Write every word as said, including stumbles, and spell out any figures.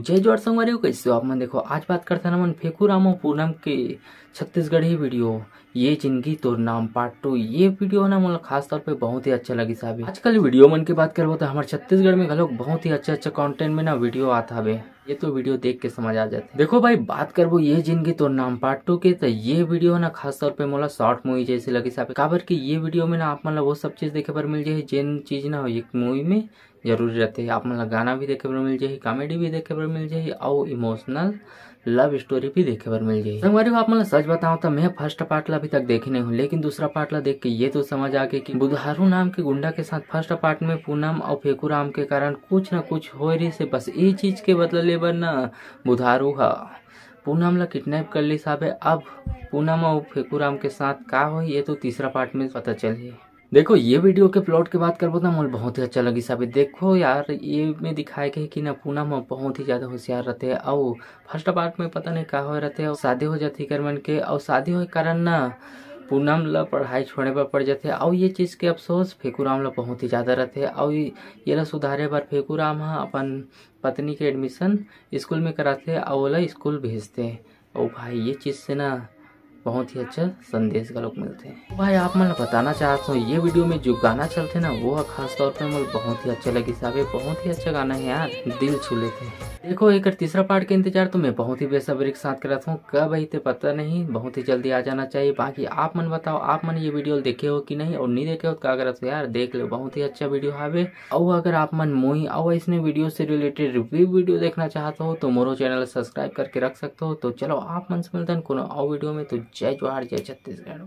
जय जोहार संगवारी हो, कैसे हो आप मन? देखो, आज बात करथन हमन फेकू राम अउ पूनम के छत्तीसगढ़ी वीडियो, ये जिंदगी तोर नाम पार्ट टू। ये वीडियो ना मोला खास तौर पे बहुत ही अच्छा लगिस हावे। आजकल वीडियो मन के बात करबो तो हमर छत्तीसगढ़ में घलोक बहुत ही अच्छा अच्छा कंटेंट में ना वीडियो आत हावे। ये तो वीडियो देख के समझ आ जाथे। देखो भाई, बात करबो ये जिंदगी तोर नाम पार्ट टू के, तो ये वीडियो ना खास तौर पे मोला शॉर्ट मूवी जैसे लगिस हावे, काबर कि ये वीडियो में ना आप मन ला वो सब चीज देखे बर मिल जाही, जेन चीज ना एक मूवी में जरूरी रहथे। आप मन ला गाना भी देखे बर मिल जाही, कॉमेडी भी देखे बर मिल जाही, अउ इमोशनल लव स्टोरी भी देखे बर मिल जाही। संगवारी हो, आप मन ला सच बताओ तो मैं फर्स्ट पार्ट ला अभी तक देखे नहीं हूँ, लेकिन दूसरा पार्ट ला देख के ये तो समझ आ गए कि बुधारू नाम के गुंडा के साथ फर्स्ट पार्ट में पूनम अउ फेकू राम के कारण कुछ ना कुछ होए रहिस हे। बस ये चीज के बदला ले बर ना बुधारू हा पूनम ला किडनैप कर लिस हावे। अब पूनम अउ फेकू राम के साथ का होही, ये तो तीसरा पार्ट में पता चलही। देखो, ये वीडियो के प्लॉट के बात करबो त मोला बहुत ही अच्छा लगिस हावे। देखो यार, ये में दिखाए गए कि ना पूनम ह बहुत ही ज्यादा होशियार रहथे, अउ फर्स्ट पार्ट में पता नहीं का होए रहथे, अउ शादी हो जाथे एकर मन के, अउ शादी होए के कारण ना पूनम ला पढ़ाई छोड़े बर पड़ जाथे, अउ ये चीज के अफसोस फेकू राम ला बहुत ही ज्यादा रहथे, अउ ये ला सुधारे बर फेकू राम ह अपन पत्नी के एडमिशन स्कूल में कराथे, अउ ओला स्कूल भेजथे। ओ भाई, ये चीज से ना बहुत ही अच्छा संदेश घलोक मिलथे। भाई, आप मन ला बताना चाहत हूँ, ये वीडियो में जो गाना चलथे ना, वो ह खास तौर पे मोला बहुत ही अच्छा लगिस हावे। बहुत ही अच्छा गाना है यार, दिल छू लेथे। देखो, एकर तीसरा पार्ट के इंतजार तो मैं बहुत ही बेसब्री के साथ करत हूँ। कब आही ते पता नहीं, बहुत ही जल्दी आ जाना चाहिए। बाकी आप मन बताओ, आप मन ये वीडियो देखे हो कि नहीं, और नहीं देखे हो तो का करत हो यार, देख लो, बहुत ही अच्छा वीडियो हावे। अउ अगर आप मन मोही अउ अइसने वीडियो से रिलेटेड रिव्यू वीडियो देखना चाहत हो तो मोरो चैनल सब्सक्राइब करके रख सकते हो। तो चलो, आप मन से मिलथन कोनो अउ वीडियो में। तो जय जोहार, जय छत्तीसगढ़।